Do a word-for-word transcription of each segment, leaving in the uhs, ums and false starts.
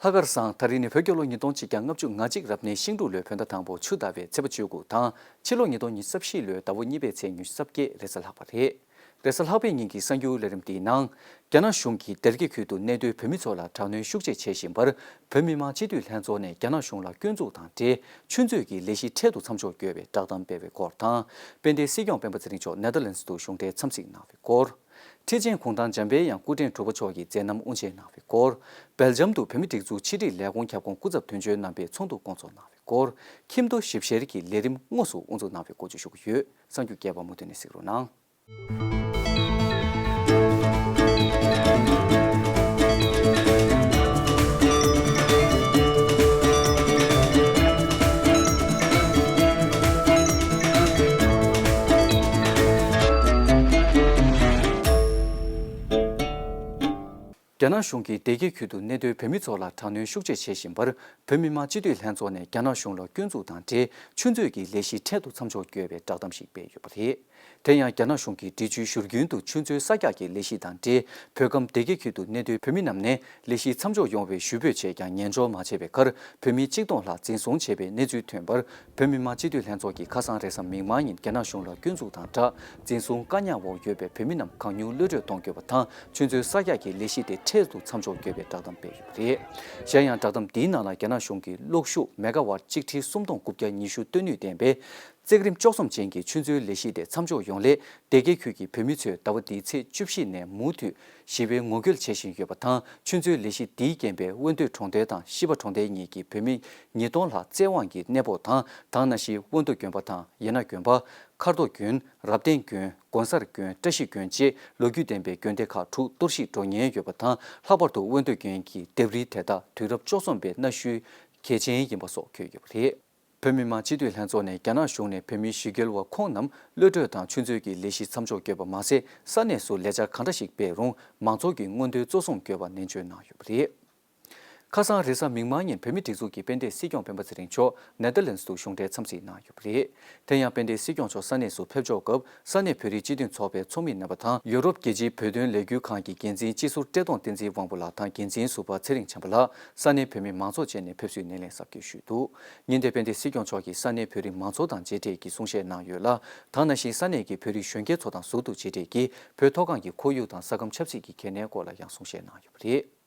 ལྷག་དཀར་བཟང་། ད་རིང་ནི་བོད་རྒྱལ་ལོ་ཉིས་སྟོང་ཆིག་བརྒྱ་ལྔ་བཅུ་ང་གཅིག་རབ་གནས་ཤིང་འབྲུག་ལོའི་བོད་ཟླ་དང་པོ་ཆུ་ཟླ་བའི་ཚེས་པ་བཅུ་དགུ་དང་། ཕྱི་ལོ་ཉིས་སྟོང་ཉི་ཤུ་རྩ་བཞི་ལོའི་ཟླ་བ་གཉིས་པའི་ཚེས་ཉི་ཤུ་རྩ་བརྒྱད། རེས་གཟའ་ལྷག་པ་རེད། རེས་གཟའ་ལྷག་པའི་ཉིན་གྱི་གསར་འགྱུར་ལས་རིམ་འདིའི་ནང་། རྒྱ་ནག་གཞུང་གིས་སྡེ་དགེ་ཁུལ་དུ་གནས་སྡོད་བོད་མི་ཚོ་ལ་དྲག་གནོན་ཤུགས་ཆེ་བྱེད་བཞིན་པར། བོད་མི་མང་སྤྱི་འཐུས་ལྷན་ཚོགས་ནས་རྒྱ་ནག་གཞུང་ལ་སྐྱོན་འཛུགས་དང་འབྲེལ། ཆུ་མཛོད་ཀྱི་ལས་གཞི་འཕྲལ་དུ་མཚམས་འཇོག་དགོས་པའི་བསྒྲགས་གཏམ་སྤེལ་བའི་སྐོར་དང་། དཔལ་ལྡན་སྲིད་སྐྱོང་སྤེན་པ་ཚེ་རིང་མཆོག་ནེ་དར་ལེན་སི་དུ་གཞུང་འབྲེལ་འཚམས་གཟིགས་གནང་བའི་སྐོར། ཁྲི་ཆེན་གུང་ཐང་འཇམ་དཔལ་དབྱངས་སྐུ་ཕྲེང་དྲུག་པ་མཆོག་གིས་མཛད་རྣམ་དབུ་འབྱེད་གནང་བའི་སྐོར། སྦེལ་ཇམ་དུ་བོད་མིའི་སྒྲིག་འཛུགས་ཕྱི་དྲིལ་ལས་ཁུངས་ཁྱབ་ཁོངས་སྐུ་ཚབ་དོན་གཅོད་རྣམ་པས་ཚོགས་འདུ་བསྐོང་ཚོགས་གནང་བའི་སྐོར། ཁྱིམ་ཐོ་ཞིབ་བཤེར་གྱི་ལས་རིམ་དངོས་སུ་དབུ་འཛུགས་གནང་བའི་སྐོར་བཅས་ཞུ་གི་ཡོད། གསར་འགྱུར་རྒྱས་པ་མུ་མཐུད་ནས་གཟིགས་རོགས་གནང་། རྒྱ་ནག་གཞུང་གིས་སྡེ་དགེ་ཁུལ་དུ་གནས་སྡོད་བོད་མི་ཚོ་ལ་དྲག་གནོན་ཤུགས་ཆེ་བྱེད་བཞིན་པར། བོད་མི་མང་སྤྱི་འཐུས་ལྷན་ཚོགས་ནས་རྒྱ་ནག་གཞུང་ལ་སྐྱོན་འཛུགས་དང་འབྲེལ། ཆུ་མཛོད་ཀྱི་ལས་གཞི་འཕྲལ་དུ་མཚམས་འཇོག་དགོས་པའི་བསྒྲགས་གཏམ་ཞིག་སྤེལ་ཡོད་པ་རེད། དེ་ཡང་རྒྱ་ནག་གཞུང་གིས་འབྲི་ཆུའི་བཞུར་རྒྱུན་དུ་ཆུ་མཛོད་གསར་རྒྱག་གི་ལས་གཞི་དང་འབྲེལ། བོད་ཁམས་སྡེ་དགེ་ཁུལ་དུ་གནས་སྡོད་བོད་མི་རྣམས་ནས་ལས་གཞི་མཚམས་འཇོག་ཡོང་བའི་ཞུ་འབོད་བྱས་ཀྱང་ཉན་འཇོག་མ་བྱས་པའི་ཁར། བོད་མི་གཅིག་སྟོང་ལྷག་འཛིན་བཟུང་བྱས་པའི་གནས་ཚུལ་ཐོན་པར། བོད་མི་མང་སྤྱི་འཐུས་ལྷན་ཚོགས་ཀྱིས་ཁ་སང་རེས་གཟའ་མིག་དམར་ཉིན་རྒྱ་ནག་གཞུང་ལ་སྐྱོན་འཛུགས་དང་སྦྲགས། འཛིན་བཟུང་བཀག་ཉར་འོག་ཡོད་པའི་བོད་མི་རྣམས་གང་མྱུར་གློད་གྲོལ་གཏོང་དགོས་པ་དང་། ཆུ་མཛོད་གསར་རྒྱག་གི་ལས་གཞི་དེ་འཕྲལ་དུ་མཚམས་འཇོག་དགོས་པའི་བསྒྲགས་གཏམ་སྤེལ་ཡོད་པ་རེད། གཞན་ཡང་བསྒྲགས་གཏམ་འདིའི་ནང་ལ་རྒྱ་ནག་གཞུང་གིས་གློག་ཤུགས་མེ་ག་ཝཊ་གཅིག་ཁྲི་སུམ་སྟོང་དགུ་བརྒྱ་ཉི་ཤུ་གཏོང་ནུས་ལྡན་པའི་རྩེག་རིམ་བཅུ་གསུམ་ཅན་གྱི་ཆུ་མཛོད་ལས་གཞི་དེ་མཚམས་འཇོག་ཡོང་སླད། སྡེ་དགེ་ཁུལ་གྱི་བོད་མི་ཚོས་ཟླ་བ་འདིའི་ཚེས་བཅུ་བཞི་ནས་མུ་མཐུད་ཞི་བའི་ངོ་རྒོལ་བྱེད་བཞིན་ཡོད་པ་དང་། ཆུ་མཛོད་ལས་གཞི་འདིས་རྐྱེན་པས་དབོན་སྟོད་གྲོང་རྡལ་དང་ཤི་པ་གྲོང་རྡལ་གཉིས་ཀྱི་བོད་མི་ཉིས་སྟོང་ལྷག་བཙན་དབང་གིས་གནས་སྤོ་དང་། དེ་ནང་བཞིན་དབོན་སྟོད་དགོན་པ་དང་ཡན་ན་དགོན་པ། མཁར་རྡོ་དགོན། རབ་བརྟན་དགོན། དགོན་གསར་དགོན། བཀྲ་ཤིས་དགོན་བཅས་ལོ་རྒྱུས་ལྡན་པའི་དགོན་སྡེ་ཁག་དྲུག་གཏོར་བཤིག་འགྲོ་ཉེན་ཡོད་པ་དང་། ལྷག་པར་དུ་དབོན་སྟོད་དགོན་གྱི་ལྡེབས་རིས་དེ་དག་དུས་རབས་བཅུ་གསུམ་པའི་གནའ་ཤུལ་གལ་ཆེན་ཡིན་པ་སོགས་འཁོད་ཡོད་པ་རེད། བོད་མི་མང་སྤྱི་འཐུས་ལྷན་ཚོགས་ནས་རྒྱ་ནག་གཞུང་ནས་བོད་མི་ཞི་རྒོལ་བ་ཁོང་རྣམས་གློད་གྲོལ་དང་ཆུ་མཛོད་ཀྱི་ལས་གཞི་མཚམས་འཇོག་དགོས་པ་མ་ཟད། ས་གནས་སུ་ལས་འཆར་གང་འདྲ་ཞིག་སྤེལ་རུང་། མང་ཚོགས་ཀྱི་མངོན་འདོད་གཙོ་བཟུང་དགོས་པ་ནན་བརྗོད་གནང་ཡོད་པ་རེད། ཁ་སང་རེས་གཟའ་མིག་དམར་ཉིན་བོད་མིའི་སྒྲིག་འཛུགས་ཀྱི་དཔལ་ལྡན་སྲིད་སྐྱོང་སྤེན་པ་ཚེ་རིང་མཆོག་ནེ་དར་ལེན་སི་དུ་གཞུང་འབྲེལ་འཚམས་གཟིགས་གནང་ཡོད་པ་རེད། དེ་ཡང་དཔལ་ལྡན་སྲིད་སྐྱོང་མཆོག་ས་གནས་སུ་ཕེབས་འབྱོར་སྐབས། ས་གནས་བོད་རིགས་སྤྱི་མཐུན་ཚོགས་པའི་ཚོགས་མི་རྣམ་པ་དང་། ཡུ་རོབ་རྒྱལ་སྤྱིའི་བོད་དོན་ལས་འགུལ་ཁང་གི་འགན་འཛིན་སྤྱི་ཟུར་བཀྲས་མཐོང་བསྟན་འཛིན་དབང་པོ་ལགས་དང་། འགན་འཛིན་ཟུར་པ་ཚེ་རིང་བྱམས་པ་ལགས། ས་གནས་བོད་མི་མང་ཚོགས་བཅས་ནས་ཕེབས་བསུའི་སྣེ་ལེན་གཟབ་རྒྱས་ཞུས་འདུག་ཉིན་དེར་དཔལ་ལྡན་སྲིད་སྐྱོང་མཆོག་གིས་ས་གནས་བོད་རིགས་མང་ཚོགས་དང་མཇལ་འཕྲད་ཀྱིས་གསུང་བཤད་གནང་ཡོད་ལ། དེ་ནང་བཞིན་ས་གནས་ཀྱི་བོད་རིགས་གཞོན་སྐྱེས་ཚོ་དང་ཟུར་དུ་མཇལ་འཕྲད་ཀྱིས་བོད་མཐོ་སྒང་གི་ཁོར་ཡུག་དང་ས་ཁམས་ཆབ་སྲིད་ཀྱི་གལ་གནད་སྐོར་ལ་ཡང་གསུང་བཤད་གནང་ཡོད་པ་རེད།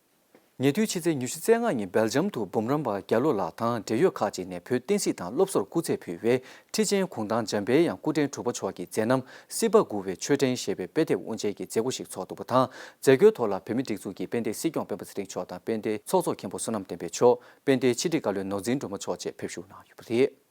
ཉེ་དུས་ཕྱི་ཚེས་ཉི་ཤུ་རྩ་ལྔ་ཉིན་སྦེལ་ཇམ་དུ་འབུམ་རམས་པ་རྒྱ་ལོ་ལགས་དང་འབྲེལ་ཡོད་ཁག་ཅིག་ནས་བོད་བསྟན་སྲིད་དང་སློབ་གསོར་སྐུ་ཚེ་ཕུལ་བའི་ཁྲི་ཆེན་གུང་ཐང་འཇམ་དཔལ་དབྱངས་སྐུ་ཕྲེང་དྲུག་པ་མཆོག་གི་མཛད་རྣམ་སྲིད་པ་མགུ་བའི་མཆོད་སྤྲིན་ཞེས་པའི་དཔེ་དེབ་དབུ་འབྱེད་ཀྱི་མཛད་སྒོ་ཞིག་ཚོགས་འདུག་པ་དང་། མཛད་སྒོའི་ཐོག་ལ་བོད་མིའི་སྒྲིག་འཛུགས་ཀྱི་དཔལ་ལྡན་སྲིད་སྐྱོང་སྤེན་པ་ཚེ་རིང་མཆོག་དང་དཔལ་ལྡན་ཚོགས་གཙོ་མཁན་པོ་བསོད་ནམས་བསྟན་འཕེལ་མཆོག་དཔལ་ལྡན་ཕྱི་དྲིལ་བཀའ་བློན་ནོར་འཛིན་སྒྲོལ་མ་མཆོག་བཅས་ཕེབས་ཞུགས་གནང་ཡོད་པ་རེད།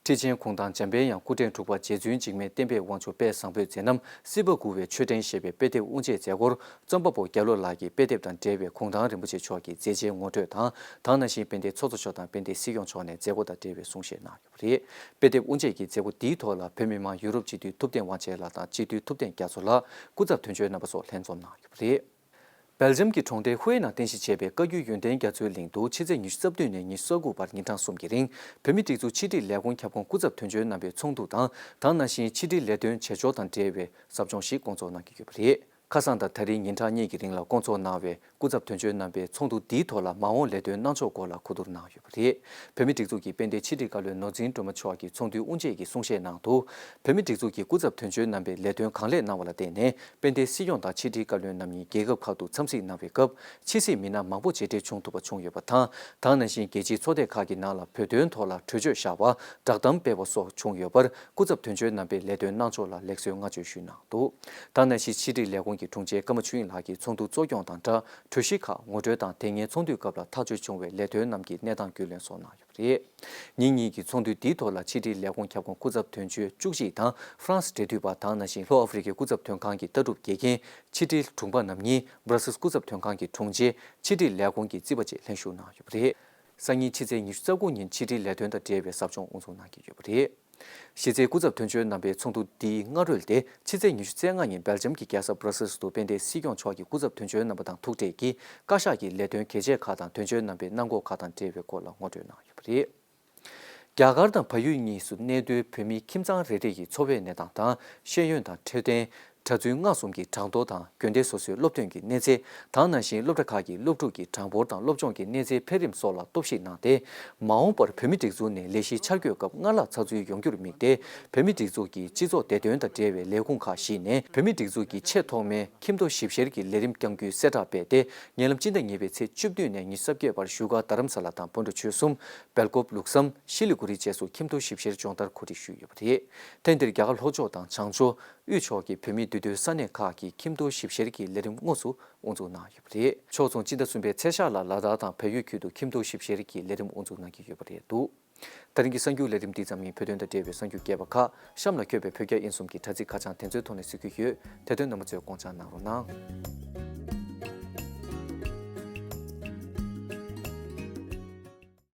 ཁྲི་ཆེན་གུང་ཐང་འཇམ་དཔལ་དབྱངས་སྐུ་ཕྲེང་དྲུག་པ་རྗེ་བཙུན་འཇིགས་མེད་བསྟན་པའི་དབང་ཕྱུག་དཔལ་བཟང་པོའི་མཛད་རྣམ་སྲིད་པ་མགུ་བའི་མཆོད་སྤྲིན་ཞེས་པའི་དཔེ་དེབ་དབུ་འབྱེད་མཛད་སྒོར། རྩོམ་པ་པོ་རྒྱ་ལོ་ལགས་ཀྱིས་དཔེ་དེབ་དང་འབྲེལ་བའི་གུང་ཐང་རིན་པོ་ཆེ་མཆོག་གི་མཛད་རྗེས་ངོ་སྤྲོད་དང་། དེ་ནང་བཞིན་དཔལ་ལྡན་ཚོགས་གཙོ་མཆོག་དང་དཔལ་ལྡན་སྲིད་སྐྱོང་མཆོག་ནས་མཛད་སྒོ་དང་འབྲེལ་བའི་གསུང་བཤད་གནང་ཡོད་པ་རེད། དཔེ་དེབ་དབུ་འབྱེད་ཀྱི་མཛད་སྒོ་འདིའི་ཐོག་ལ་བོད་མི་མང་ཡུ་རོབ་སྤྱི་འཐུས་ཐུབ་བསྟན་དབང་ཆེན་ལགས་དང་སྤྱི་འཐུས་ཐུབ་བསྟན་རྒྱ་མཚོ་ལགས། སྐུ་ཚབ་དོན་གཅོད་རྣམ་པ་སོགས་ལྷན་འཛོམས་གནང་ཡོད་པ་རེད། སྦེལ་ཇམ་གྱི་གྲོང་རྡལ་ཧུའེ་ནང་རྟེན་གཞི་བྱས་པའི་བཀའ་བརྒྱུད་ཡོན་ཏན་རྒྱ་མཚོའི་གླིང་དུ་ཕྱི་ཚེས་ཉི་ཤུ་རྩ་བདུན་ནས་ཉི་ཤུ་རྩ་དགུ་བར་ཉིན་གྲངས་གསུམ་གྱི་རིང་། བོད་མིའི་སྒྲིག་འཛུགས་ཕྱི་དྲིལ་ལས་ཁུངས་ཁྱབ་ཁོངས་སྐུ་ཚབ་དོན་གཅོད་རྣམ་པའི་ཚོགས་འདུ་དང་། དེ་ནང་བཞིན་ཕྱི་དྲིལ་ལས་དོན་བྱེད་ཕྱོགས་དང་འབྲེལ་བའི་ཟབ་སྦྱོང་ཞིག་བསྐོང་ཚོགས་གནང་གི་ཡོད་པ་རེད། ཁ་སང་དང་ད་རིང་ཉིན་གྲངས་གཉིས་ཀྱི་རིང་ལ་བསྐོང་ཚོགས་གནང་བའི་སྐུ་ཚབ་དོན་གཅོད་རྣམ་པའི་ཚོགས་འདུ་འདིའི་ཐོག་ལ་མ་འོངས་ལས་དོན་གནང་ཕྱོགས་སྐོར་ལ་གོ་བསྡུར་གནང་ཡོད་པ་རེད། བོད་མིའི་སྒྲིག་འཛུགས་ཀྱི་དཔལ་ལྡན་ཕྱི་དྲིལ་བཀའ་བློན་ནོར་འཛིན་སྒྲོལ་མ་མཆོག་གིས་ཚོགས་འདུའི་དབུ་འབྱེད་ཀྱི་གསུང་བཤད་ནང་དུ། བོད་མིའི་སྒྲིག་འཛུགས་ཀྱི་སྐུ་ཚབ་དོན་གཅོད་རྣམ་པས་ལས་དོན་གང་ལེགས་གནང་བ་ལ་བརྟེན་ནས། དཔལ་ལྡན་སྲིད་སྐྱོང་དང་ཕྱི་དྲིལ་བཀའ་བློན་རྣམ་གཉིས་རྒྱལ་ཁབ་ཁག་ཏུ་འཚམས་གཟིགས་གནང་བའི་སྐབས། ཕྱི་སྲིད་མི་སྣ་མང་པོ་མཇལ་འཕྲད་བྱུང་ཐུབ་པ་བྱུང་ཡོད་པ་དང་། དེ་ནང་བཞིན་རྒྱལ་སྤྱིའི་ཚོགས་སྡེ་ཁག་གི་ནང་ལ་བོད་དོན་ཐོག་ལ་གྲོས་ཆོད་བཞག་པ། བསྒྲགས་གཏམ་སྤེལ་བ་སོགས་བྱུང་ཡོད་པར། སྐུ་ཚབ་དོན་གཅོད་རྣམ་པས་ལས་དོན་གནང་ཕྱོགས་ལ་ལེགས་གསོའི་བསྔགས་བརྗོད་ཞུས་གནང་འདུག་དེ་ནང་བཞིན་ཕྱི་དྲིལ་ལས་ཁུངས་ཀྱི་དྲུང་ཆེ་ཀརྨ་ཆོས་དབྱིངས་ལགས་ཀྱིས་ཚོགས་འདུ་གཙོ་སྐྱོང་དང་སྦྲགས། གྲོས་གཞི་ཁག་ངོ་སྤྲོད་དང་། དེ་སྔའི་ཚོགས་འདུའི་སྐབས་ལ་ཐག་གཅོད་བྱུང་བའི་ལས་དོན་རྣམས་ཀྱི་གནས་སྟངས་རྒྱུས་ལོན་སོགས་གནང་ཡོད་པ་རེད། ཉིན་གཉིས་ཀྱི་ཚོགས་འདུ་འདིའི་ཐོག་ལ་ཕྱི་དྲིལ་ལས་ཁུངས་ཁྱབ་ཁོངས་སྐུ་ཚབ་དོན་གཅོད་བཅུ་གཅིག་དང་། ཧྥ་རན་སི་འབྲེལ་མཐུད་པ་དང་། ནང་བཞིན་ལྷོ་ཨ་ཧྥེ་རི་ཁའི་སྐུ་ཚབ་དོན་ཁང་གི་ལྟ་གྲུབ་དགེ་རྒན། ཕྱི་དྲིལ་དྲུང་པ་རྣམ་གཉིས། སྦྲ་སིལ་སྐུ་ཚབ་དོན་ཁང་གི་དྲུང་ཆེ། ཕྱི་དྲིལ་ལས་ཁུངས་ཀྱི་རྩིས་པ་བཅས་ལྷན་ཞུགས་གནང་ཡོད་པ་རེད། སང་ཉིན་ཕྱི་ཚེས་ཉི་ཤུ་རྩ་དགུ་ཉིན་ཕྱི་དྲིལ་ལས་དོན་དང་འབྲེལ་བའི་ཟབ་སྦྱོང་དབུ་འཛུགས་གནང་གི་ཡོད་པ་རེད། གཞི་རྩའི་སྐུ་ཚབ་དོན་གཅོད་རྣམ་པའི་ཚོགས་འདུ་འདིའི་སྔ་རོལ་ཏེ། ཕྱི་ཚེས་ཉི་ཤུ་རྩ་ལྔ་ཉིན་སྦེལ་ཇམ་གྱི་རྒྱལ་ས་སྦྲ་སིལ་དུ་དཔལ་ལྡན་སྲིད་སྐྱོང་མཆོག་གིས་སྐུ་ཚབ་དོན་གཅོད་རྣམ་པ་དང་ཐུག་འཕྲད་ཀྱིས། བཀའ་ཤག་གི་ལས་དོན་གལ་ཆེ་ཁག་དང་། དོན་གཅོད་རྣམ་པའི་གནང་སྒོ་ཁག་དང་འབྲེལ་བའི་སྐོར་ལ་ངོ་སྤྲོད་གནང་ཡོད་པ་རེད། རྒྱ་གར་དང་བལ་ཡུལ་གཉིས་སུ་གནས་སྡོད་བོད་མིའི་ཁྱིམ་ཚང་རེ་རེ་ཡི་འཚོ་བའི་གནས་སྟངས་དང་། ཤེས་ཡོན་དང་འཕྲོད་བསྟེན། གྲྭ་བཙུན་ལྔ་གསུམ་གྱི་གྲངས་ཐོ་དང་། དགོན་སྡེ་སོ་སོའི་སློབ་ཐོན་གྱི་གནས་ཚད་དང་། ནང་བཞིན་སློབ་གྲྭ་ཁག་གི་སློབ་ཕྲུག་གི་གྲངས་འབོར་དང་། སློབ་སྦྱོང་གི་གནས་ཚད་འཕེལ་རིམ་སོགས་ལ་རྟོག་ཞིབ་གནང་སྟེ། མ་འོངས་པར་བོད་མིའི་སྒྲིག་འཛུགས་ནས་ལས་གཞི་འཆར་འགོད་སྐབས་སྔར་ལྷག་ཚགས་ཚུད་ཡོང་རྒྱུར་དམིགས་ཏེ། བོད་མིའི་སྒྲིག་འཛུགས་ཀྱི་སྤྱི་ཚོགས་བདེ་དོན་དང་འབྲེལ་བའི་ལས་ཁུངས་ཁག་བཞི་ནས་བོད་མིའི་སྒྲིག་འཛུགས་ཀྱི་ཆེས་ཐོག་མའི་ཁྱིམ་ཐོ་ཞིབ་བཤེར་གྱི་ལས་རིམ་བསྐྱང་རྒྱུའི་གསལ་བསྒྲགས་སྤེལ་ཏེ། ཉེ་ལམ་སྤྱི་ཟླ་གཉིས་པའི་ཚེས་བཅུ་བདུན་ནས་ཉི་ཤུ་རྩ་བརྒྱད་བར་བཞུགས་སྒར་རྡ་རམ་ས་ལ་དང་། བོད་ཕྲུག་ཆོལ་གསུམ། སྦེལ་ཀོབ། ལུགས་བསམ། ཤི་ལི་གུ་རི་བཅས་སུ་ཁྱིམ་ཐོ་ཞིབ་བཤེར་སྦྱོང་བརྡར་གོ་སྒྲིག་ཞུས་ཡོད་པ་རེད། ཐེངས་འདིར་རྒྱ་གར་ལྷོ་ཕྱོགས་དང་བྱང་ཕྱོགས། དབུས་ཕྱོགས་ཀྱི་བོད་མིའི་འདུས་སྡོད་ས་གནས་ཁག་གི་ཁྱིམ་ཐོ་ཞིབ་བཤེར་གྱི་ལས་རིམ་དངོས་སུ་དབུ་འཛུགས་གནང་ཡོད་པ་རེད། ཕྱོགས་མཚུངས་སྤྱི་ཟླ་གསུམ་པའི་ཚེས་ཤར་ལ་ལ་དྭགས་དང་བལ་ཡུལ་ཁུལ་དུ་ཁྱིམ་ཐོ་ཞིབ་བཤེར་གྱི་ལས་རིམ་དབུ་འཛུགས་གནང་གི་ཡོད་པ་རེད་འདུག། ད་རིང་གི་གསར་འགྱུར་ལས་རིམ་འདི་ཙམ་ཡིན། བོད་དོན་དང་འབྲེལ་བའི་གསར་འགྱུར་རྒྱས་པ་ཁག་གཤམ་ལ་འཁོད་པའི་བོད་རྒྱ་དབྱིན་གསུམ་གྱི་དྲ་ཚིགས་ཁ་བྱང་དེ་ཚོའི་ཐོག་ནས་གཟིགས་རྒྱུ་ཡོད། དེ་དོན་རྣམ་པ་ཚོས་དགོངས་འཇགས་གནང་རོགས་གནང་།